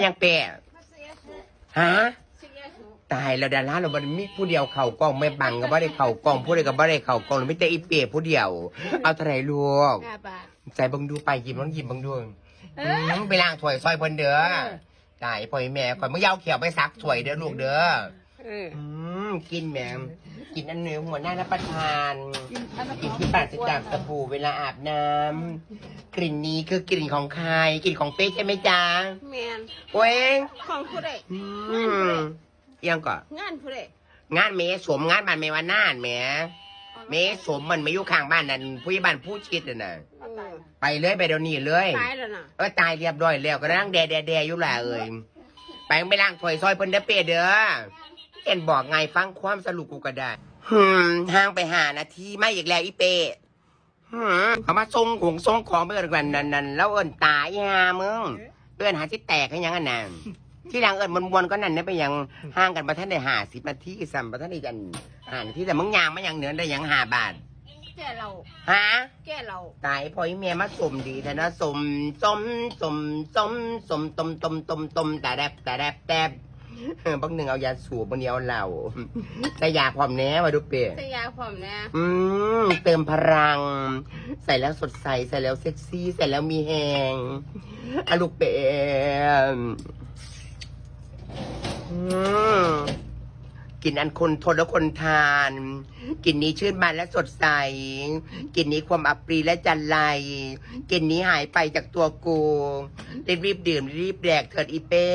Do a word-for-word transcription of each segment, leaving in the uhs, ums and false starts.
ยังเปะฮะ ตายแล้ว ดาราเราบ่มีผู้เดียวเข้ากล้อง แม่บังก็บ่ได้เข้ากล้อง ผู้ใดก็บ่ได้เข้ากล้อง มีแต่อีเปะผู้เดียว เอาเท่าไหร่ลูก ห้าบาท ใส่เบิ่งดู ไปหยิบลองหยิบเบิ่งดู เอ อื อ มไปล้างถ้วยซอยเพิ่นเด้อ เออ ตายพ่อแม่ก่อน มึงอย่าเอาแขวไปซักถ้วยเด้อลูกเด้อ เออ อืมกินแหมกินอันเนื้อหัวหน้ารับประทาน กินอันนั้น กินที่ปราศจากสบู่เวลาอาบน้ำกลิ่นนี้คือกลิ่นของใคร กลิ่นของเป๊กใช่ไหมจ๊ะ แมน โอ้ย ของผู้ใด อืมเอียงก่อน งานผู้ใด งานเมสมงานบ้านเมวานานแหม เมสมมันมาอยู่ข้างบ้านนั่นผู้ใหญ่บ้านผู้ชิดน่ะนะ เออ ไปเลยไปเดี๋ยวนี้เลย ตายแล้วน่ะ เออตายเรียบร้อยแล้วก็นั่งแดแดแดอยู่ล่ะเอ้ยไปไปล้างถ้วยซอยเพิ่นเด้อเป้เด้อเอ็นบอกไงฟังความสรุปกูก็ได้หืมห่างไปห้านาทีมาอีกแล้วอีเป้หืมเขามาส่งของส่งของไปกันนั่นนั่นแล้วเอิ้นตายห่ามึงเอิ้นหาสิแตกให้หยังอันนั้นที่หลังเอิ้นมวนๆก็นั่นนะไปหยังห่างกันบ่ทันได้ห้าสิบนาทีซ้ำบ่ทันได้กันห้านาทีแต่มึงย่างมาหยังเหนือได้หยังห้าบาท แก้เหล้า ฮะ แก้เหล้า ตายพ่ออีเมียมาสมดีแท้นะสมสมสมสมสมตมตมตมตมตาแดบตาแดบแดบเออบางหนึ่งเอายาสูบบางเดียวเอาเหล้าใส่ยาพร้อมแน่มาดูเปะ ใส่ยาพร้อมนะ อืมเติมพลัง ใส่แล้วสดใส ใส่แล้วเซ็กซี่ ใส่แล้วมีแฮงอะลูกเปมอืมกลิ่นอันคนทนและคนทานกลิ่นนี้ชื่นบานและสดใสกลิ่นนี้ความอับปรีและจันไรกลิ่นนี้หายไปจากตัวกู รีบรีบๆดื่ม รีบๆแดกเถิดอีเป้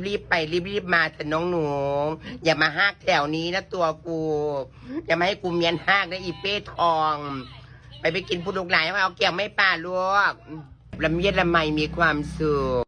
รีบๆไป รีบๆมาเถิดน้องหนู อย่ามาฮากแถวนี้นะตัวกู อย่ามาให้กูเมียนฮากนะอีเป้ทอง ไปไปกินผู้ลูกหลานมาเอาแก้วไม่ป่าลูกละเมียดละไมมีความสุข